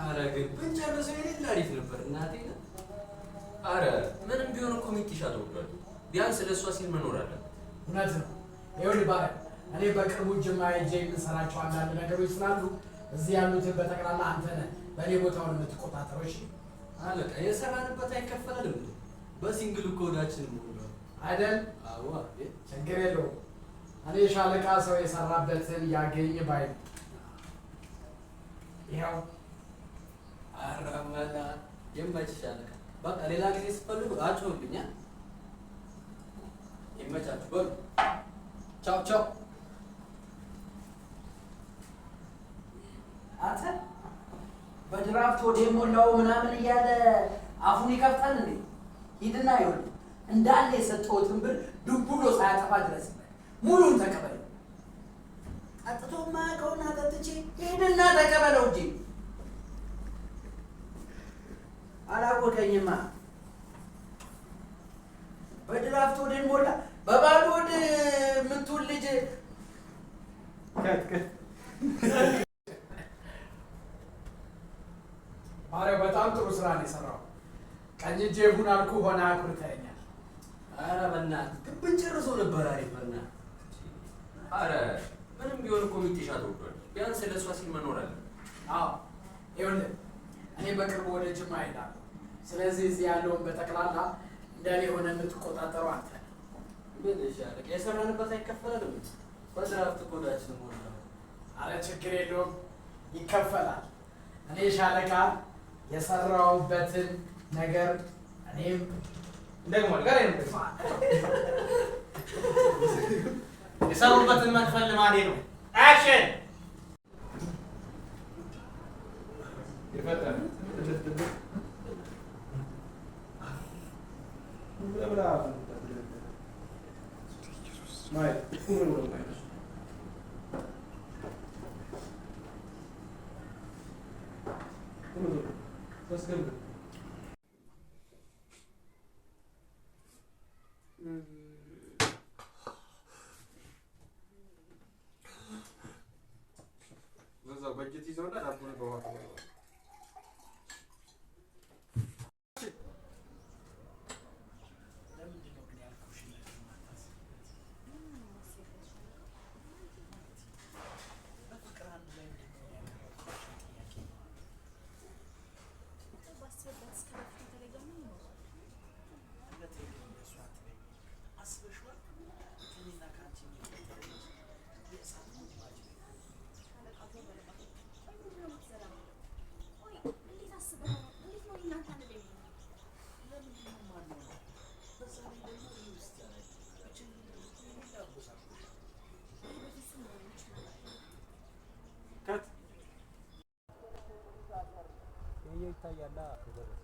አረ ግን ብንጨርሰው የሌለ አሪፍ ነበር። እናቴ አረ ምንም ቢሆን እኮ ሚጥሻ ተወዷል። ቢያንስ ለእሷ ሲል መኖር አለበት። እውነት ነው። ይኸውልህ ባሪያ፣ እኔ በቅርቡ ጅማ ሄጄ የምሰራቸው አንዳንድ ነገሮች ስላሉ እዚህ ያሉትን በጠቅላላ አንተ ነህ በእኔ ቦታውን የምትቆጣጠረው። እሺ? አለቃ፣ የሰራንበት አይከፈልም እንዴ? በ single እኮ ወዳችን ሞሏል። አይደል? አዋ። ችግር የለውም። እኔ ሻለቃ ሰው የሰራበትን ያገኝ ባይ ነኝ። ይኸው። አረ መላ የማይችሽ አለቃ። በቃ ሌላ ጊዜ ስትፈልጉ አጭሁልኝ። ይመቻችሁ። በሉ ቻው ቻው። አንተ በድራፍት ወደ ሞላው ምናምን እያለ አፉን ይከፍታል እንዴ? ሂድና ይኸውልህ እንዳለ የሰጠሁትን ብር ዱብ ብሎ ሳያጠፋ ድረስበት፣ ሙሉን ተቀበለው። ጠጥቶ ማያውቀውን አጠጥቼ ሂድና ተቀበለው እንጂ። አላወቀኝማ። በድራፍት ወደን ሞላ፣ በባዶ ሆድ የምትውል ልጅ። ባሪያው፣ በጣም ጥሩ ስራ ነው የሰራው። ቀኝ እጄ ሁን አልኩህ፣ ሆነ፣ አኩርተኸኛል። አረ በእናትህ ግን ብንጨርሰው ነበር አሪፍ። በእናትህ አረ ምንም ቢሆን እኮ ሚጥሻ ተወዷል። ቢያንስ ለእሷ ሲል መኖር አለበት። አዎ፣ ይኸውልህ እኔ በቅርቡ ወደ ጅማ እሄዳለሁ። ስለዚህ እዚህ ያለውን በጠቅላላ እንደኔ ሆነ የምትቆጣጠረው አንተ ነህ። ምን እሺ አለቃ፣ የሰራንበት አይከፈልም እንዴ? በድራፍት እኮ ወዳችን ሞላ። አረ ችግር የለውም፣ ይከፈላል። እኔ ሻለቃ የሰራሁበትን ነገር እኔም ደግሞ ጋር የሰሩበትን መክፈል ልማዴ ነው። Action። የፈጠነ በዛው በእጅ ትይዘውና ዳቦን በውሃ ትበላዋለህ። ለምንድን ነው ግን ያልኩሽን ነገር የማታስቢበት? በፍቅር አንድ ላይ እንድንሆን ያቀረብኩልሽን ጥያቄ ነው። ባስብበት እስከ በፊት የተለየ ምን ይኖረዋል? እውነት ግን እንደሱ አትበይኝ። አስበሽዋል? ከእኔና ከአንቺ የሚፈጠረው ልጅ የእሳት ጉድጓድ ነው። ሻለቃ ዞር በል እባክህ። ቆይ ምንድን ነው የምትዘላበደው? ቆይ እንዴት አስበህ ነው? እንዴት ነው እናንተ አንድ ላይ የምንሆነው? ለምንድን ነው የማንሆነው? በዛ ላይ ደግሞ እኔ ክርስቲያን አይደለሁም። ብቸኝነት እኮ የሌለ አጎሳቅሎሻል። ይህ በፍጹም ሊሆን የሚችል ነገር አይደለም። Cut። ይታያላ ከደረሰ።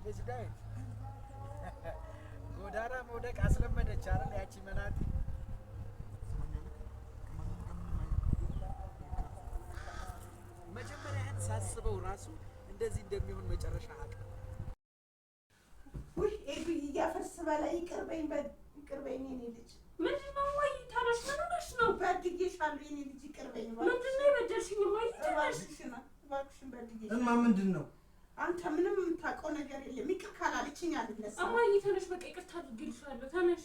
ልጅ ዳዊት፣ ጎዳና መውደቅ አስለመደች አይደል? ያቺ መናጢ። መጀመሪያህን ሳስበው ራሱ እንደዚህ እንደሚሆን መጨረሻ አቅ ውይ ኤዱዬ፣ እያፈርስ በላ፣ ይቅር በይኝ፣ ይቅር በይኝ የኔ ልጅ። ምንድን ነው እማዬ? ተነሽ፣ ምን ሆነሽ ነው? በድዬሻለሁ የኔ ልጅ፣ ይቅር በይኝ። ምንድን ነው የበደልሽኝ እማዬ? ተነሽ። እባክሽን እባክሽን፣ በድዬሻለሁ። እማ፣ ምንድን ነው? አንተ ምንም የምታውቀው ነገር የለም። ይቅር ካላለችኝ አልነሳም። እማዬ ተነሽ፣ በቃ ይቅርታ አድርጌልሻለሁ። ተነሺ።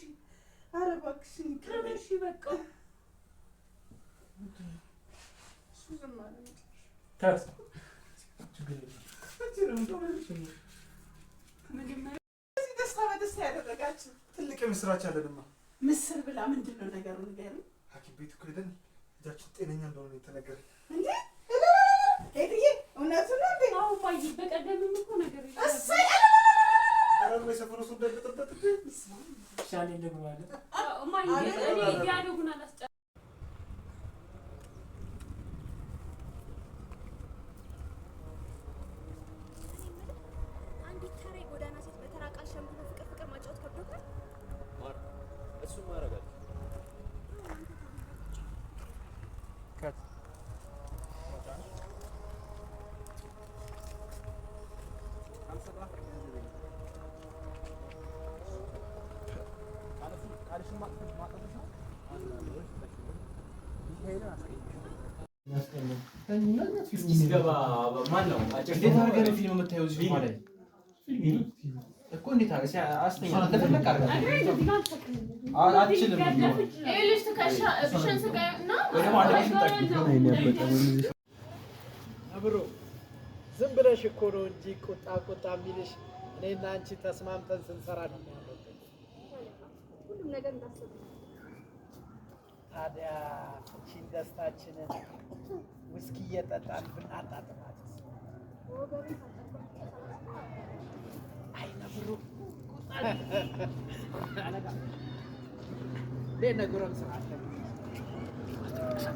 ኧረ እባክሽን ይቅር በይኝ። ተነሺ በቃ። እሱ ዝም አለ። Cut። መጀመሪያ እዚህ ደስታ በደስታ ያደረጋችሁ። ትልቅ የምስራች አለንማ። ምስር ብላ፣ ምንድን ነው ነገሩ? ንገሪኝ። ሐኪም ቤት እኮ ሄደን ልጃችን ጤነኛ እንደሆነ ነው የተነገረን። እንዴ ሄድዬ፣ እውነቱን ነው እንዴ? አዎ እማዬ፣ በቀደምም እኮ ነገር እሰይ! ኧረ የሰፈሩ ሰው እንዳይበጠበጥ እንዴ። እማዬ፣ እኔ dialogue ኡን አላስጨ እኔ የምልህ፣ አንዲት ተራ የጎዳና ሴት በተራ ቃል ሸምግሎ ፍቅር ፍቅር ማጫወት ከብዶታል? ማር፣ እሱን ማድረግ አለ። አንተ ካሁን በቁጭ Cut። እስኪ ስገባ ማን ነው? እንዴት አድርገህ ነው ፊልም የምታየው እዚህ ሶፋ ላይ? እኮ እንዴት አድርገህ አስተኛ እንደፈለክ አድርገህ አትችልም። ይኸውልሽ ትከሻ እግርሽን ስቀይና ወይ ደግሞ አንድ እግርሽን ጠቅ። አብሮ ዝም ብለሽ እኮ ነው እንጂ ቁጣ ቁጣ የሚልሽ እኔና አንቺ ተስማምተን ስንሰራ ነው የሚያምርብን። ሁሉም ነገር እንዳሰብነው። ታዲያ እቺን ደስታችንን ውስኪ እየጠጣን ብናጣጥማት? ወገቤን ታጠብኳት። አይ ነብሩ፣ እንዴት ነህ ጎረምሳ?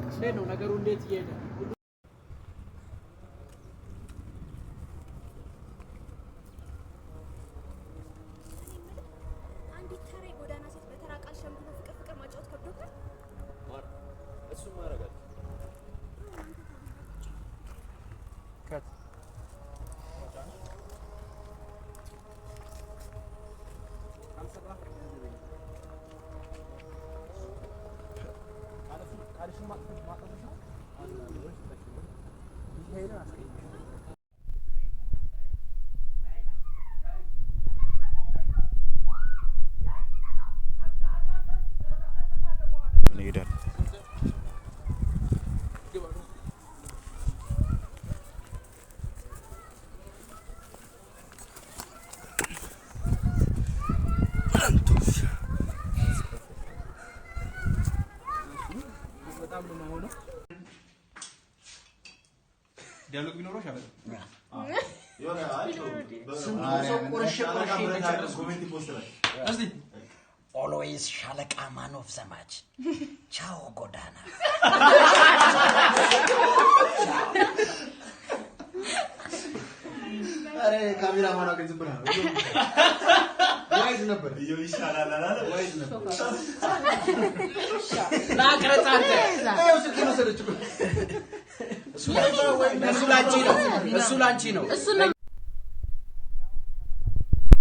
እንዴት ነው ነገሩ? እንዴት እየሄደ ነው? እኔ የምልህ አንዲት ተራ የጎዳና ሴት በተራ ቃል ሸምግሎ ፍቅር ፍቅር ማጫወት ከብዶታል። ማር፣ እሱን ማድረግ አልችልም። Cut. ይሄዳል። Dialogue ቢኖረው ሻለቃ ሰው ቆርሼ ቆርሼ እንደጨረስኩት። እስቲ Always ሻለቃ man of the match። ቻው ጎዳና። ኧረ ካሜራማኗ ግን ዝም ብላ ነው። Wide ነበር፣ wide ነበር። ናቅረጽ አንተ። ይኸው ስልኬን ወሰደች እኮ። እሱ ላንቺ ነው። እሱ ላንቺ ነው።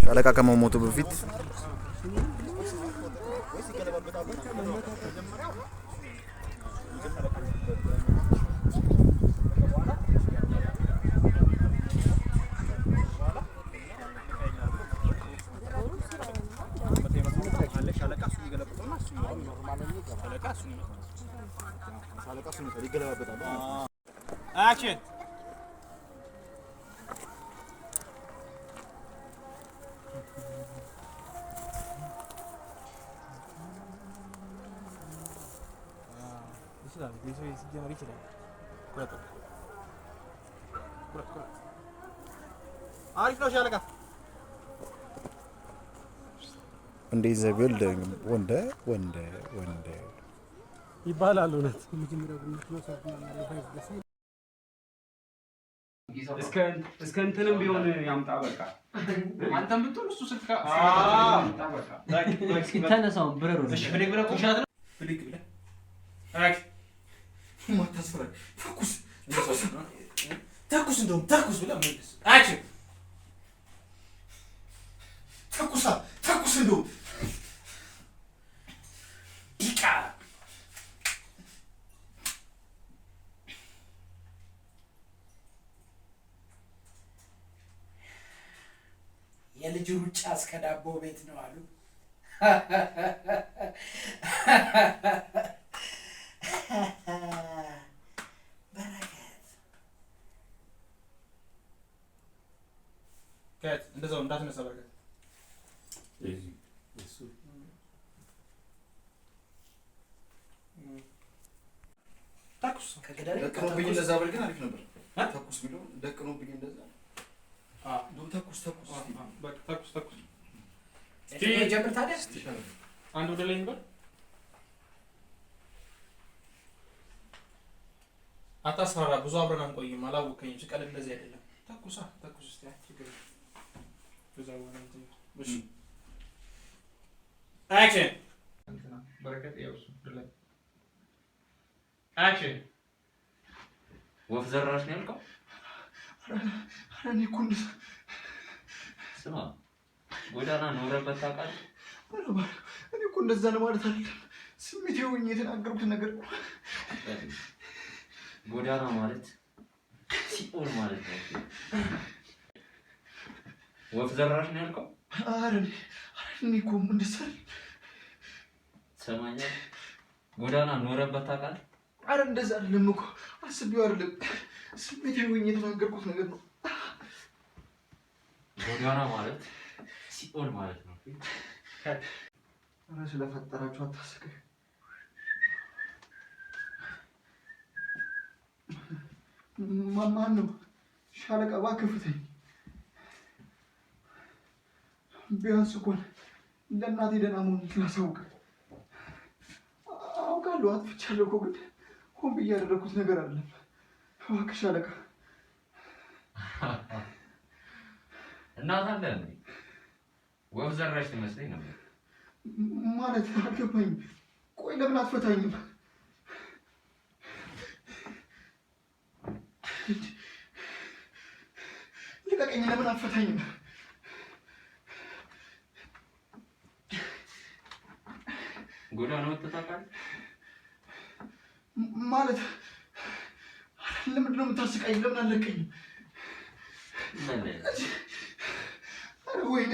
ሻለቃ ከመሞቱ በፊት ሻለቃ እሱን ይመታል፣ ይገለባበጣል። Action. ይችላል፣ ሲጀመር ይችላል። ቁረጥ ቁረጥ ቁረጥ። አሪፍ ነው ሻለቃ። እንደ the building ወንደ ወንደ ወንደ ይባላል እውነት። እስከ እንትንም ቢሆን ያምጣ በቃ። አንተም ብትሆን እሱ ስልክ ያምጣ በቃ። ተነሳውን ብረሩ። እሺ ብድግ ብለህ ቁሻት ነው። ብድግ ብለህ action። ማታስፈራ፣ ተኩስ ተኩስ ተኩስ፣ እንደውም ተኩስ ብለህ መልስ። Action. ተኩሳ ተኩስ፣ እንደውም ዲቃ። የልጅ ሩጫ እስከ ዳቦ ቤት ነው አሉ። በረከት። Cut። እንደዛው እንዳትነሳ በረከት። ተኩስ። ከገደል ደቅኖብኝ እንደዛ ብል ግን አሪፍ ነበር። ተኩስ ቢለው ደቅኖብኝ እንደዛ፣ እንደውም ተኩስ ተኩስ። በቃ ተኩስ ተኩስ። ጀምር ታዲያ። አንድ ወደ ላይ እንበል። አታስፈራራ። ብዙ አብረን አንቆይም። አላወከኝም። ስቀልድ እንደዚህ አይደለም። ተኩሳ ተኩስ እስቲ። አይ ችግር የለም። ከዛ በኋላ እንትን እሺ action። በረከት ያው እሱ ወደ ላይ action። ወፍ ዘራሽ ነው ያልከው? ኧረ እኔ እኮ እንደዛ ስማ፣ ጎዳና ኖረበት ታውቃለህ? ኧረ እባክህ፣ እኔ እኮ እንደዛ ለማለት አይደለም። ስሜቴ ሆኜ የተናገርኩት ነገር እኮ። ጎዳና ማለት ሲኦል ማለት ነው። ወፍ ዘራሽ ነው ያልከው? ኧረ እኔ እኮ እንደዚያ ትሰማኛለህ? ጎዳና ኖረበት ታውቃለህ? ኧረ እንደዛ አይደለም እኮ አስቤው አይደለም፣ ስሜታዊ ሆኜ የተናገርኩት ነገር ነው። ጎዳና ማለት ሲኦል ማለት ነው። ኧረ ስለፈጠራችሁ አታስቀኝ። ማን ነው? ሻለቃ እባክህ ፍታኝ። ቢያንስ እንኳን ለእናቴ ደህና መሆኑን ላሳውቅ። አውቃለሁ አጥፍቻለሁ እኮ ግን ሆን ብዬ ያደረኩት ነገር አይደለም። እባክህ ሻለቃ። እናት አለ እንዴ? ወፍ ዘራሽ ትመስለኝ ነበር። ማለት አልገባኝም። ቆይ ለምን አትፈታኝም? ልቀቀኝ! ለምን አትፈታኝም? ጎዳና ወጥተህ ታውቃለህ? ማለት ለምንድን ነው የምታስቃኝ? ለምን አለቀኝም? ኧረ ወይኔ!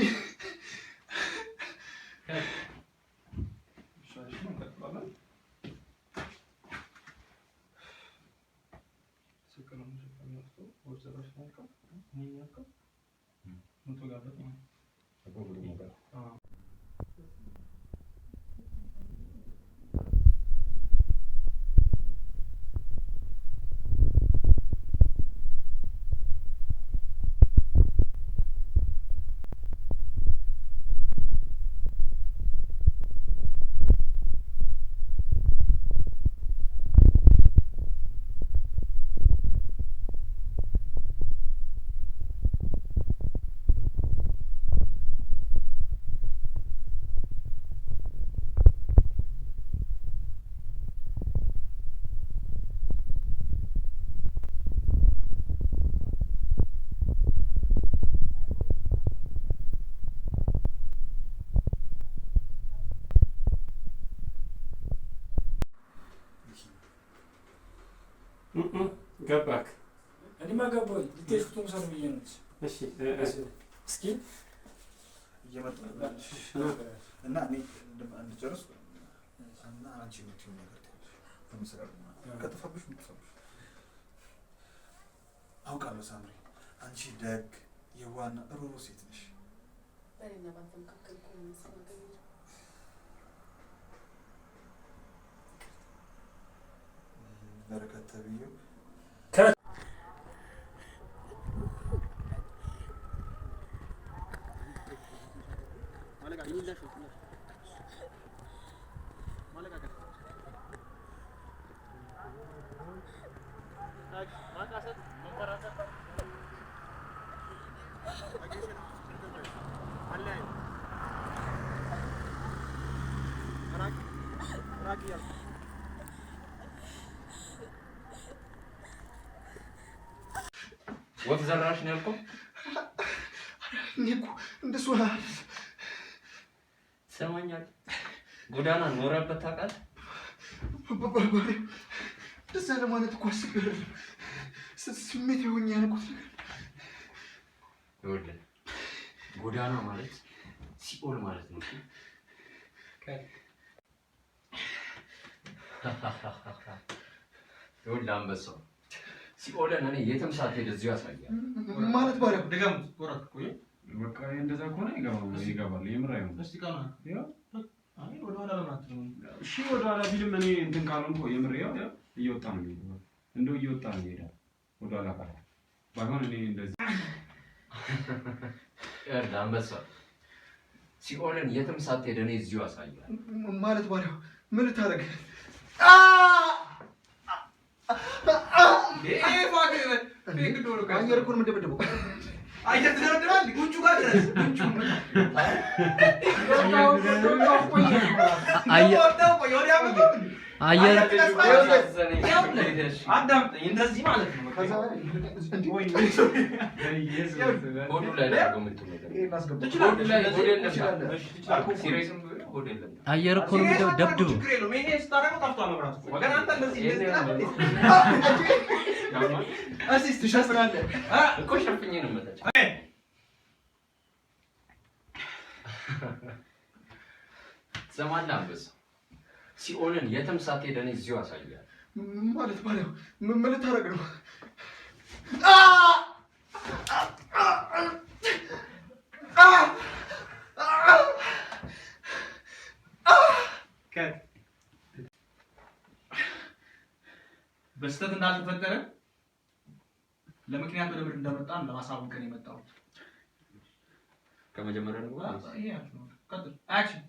ገባክ? እኔማ ገባሁኝ። ልትሄጂ ፎቶ መውሰድ ብዬ ነው። እሺ እስኪ እየመጣሁ እና እኔ እንድጨርስ እና አንቺ የምትይው ነገር ከጠፋብሽ ምጠፋብሽ አውቃለሁ። ሳምሪ አንቺ ደግ የዋና ሩሩ ሴት ነሽ። በእኔና በአንተ መካከል እኮ ምንም ነገር የለም። በረከት ተብዬው ወፍ ዘራሽ ነው ያልከው? እኔ እኮ እንደሱ ትሰማኛለህ? ጎዳና ኖረበት ታውቃለህ? እንደዛ ለማለት እኮ አስቤ አይደለም። ስሜት ሆኜ ያልኩት ነገር። ይኸውልህ ጎዳና ማለት ሲኦል ማለት ነው። ይኸውልህ አንበሳው ሲኦልን እኔ የትም ሳትሄድ እዚሁ ያሳያል። ማለት ባሪያው ድገሙት። ጎራት ቆይ በቃ እንደዛ ከሆነ ይገባል። የምር አይሆንም። እስቲ ቃል አይ ወደ ኋላ ለምን አትልም? እሺ ወደ ኋላ ቢልም እኔ እንትን ካልሆንኩ የምር ያው እየወጣ ነው የሚሄደው። እንደው እየወጣ ነው የሚሄደው ወደ ኋላ ካለ ባይሆን እኔ እንደዚህ ይኸውልህ አንበሳው ሲኦልን የትም ሳትሄድ እኔ እዚሁ ያሳያል። ማለት ባሪያው ምን ልታደርግ? አየር እኮ ነው የምደበደበው። አየር ትደረድራለህ ጉንጩ ጋር ድረስ ጉንጩ አየር አዳምጠኝ፣ እንደዚህ ማለት ነው። ሆዱ ላይ አድርገው የምትለው አየር እኮ ነው የሚደው ደብድቡ። ችግር የለውም። ይሄ ስታደርገው ጠፍቷል መብራቱ እኮ። ግን አንተ እንደዚህ እንደዚህ እስኪ ትሸፍናለህ እኮ ሸፍኜ ነው የምመጣው። ትሰማለህ አንበሳ? ሲኦልን የትም ሳትሄድ እኔ እዚሁ አሳያለሁ። ማለት ባሪያው ምን ልታደርግ ነው? በስህተት እንዳልተፈጠረ ለምክንያት ወደ ምድር እንደመጣን ለማሳወቅ ነው የመጣሁት። ከመጀመሪያ ነው። ይሄ አሪፍ ነው። ቀጥል። Action።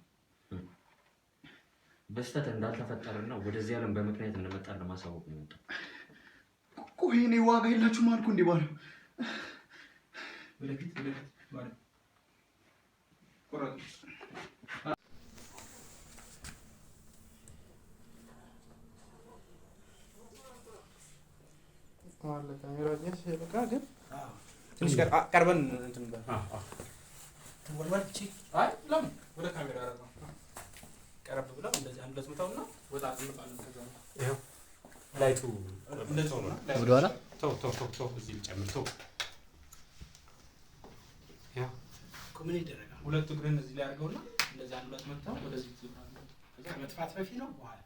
በስህተት እንዳልተፈጠረና ወደዚህ ዓለም በምክንያት እንደመጣን ለማሳወቅ ነው የመጣሁት። ቆይ እኔ ዋጋ የላችሁም አልኩ እንዴ ባሪያው? ወደፊት ወደፊት ባሪያው ቁረጥ። ግን ትንሽ ቀርበን እንትን በል። ትወልወል እቺ አይ ለምን ወደ ካሜራ አደረገው። ቀረብ ብለው እንደዚህ አንድ ሁለት መታውና ወጣ እንመጣለን። ከዛ ነው ይኸው light ኡ እንደዚህ ነው። ወደኋላ ተው ተው ተው ተው፣ እዚህ ጨምር ተው። ያው እኮ ምን ይደረጋል? ሁለት እግርን እዚህ ላይ አድርገውና እንደዚህ አንድ ሁለት መታው ወደዚህ ትዞራለህ። ከመጥፋት በፊት ነው በኋላ?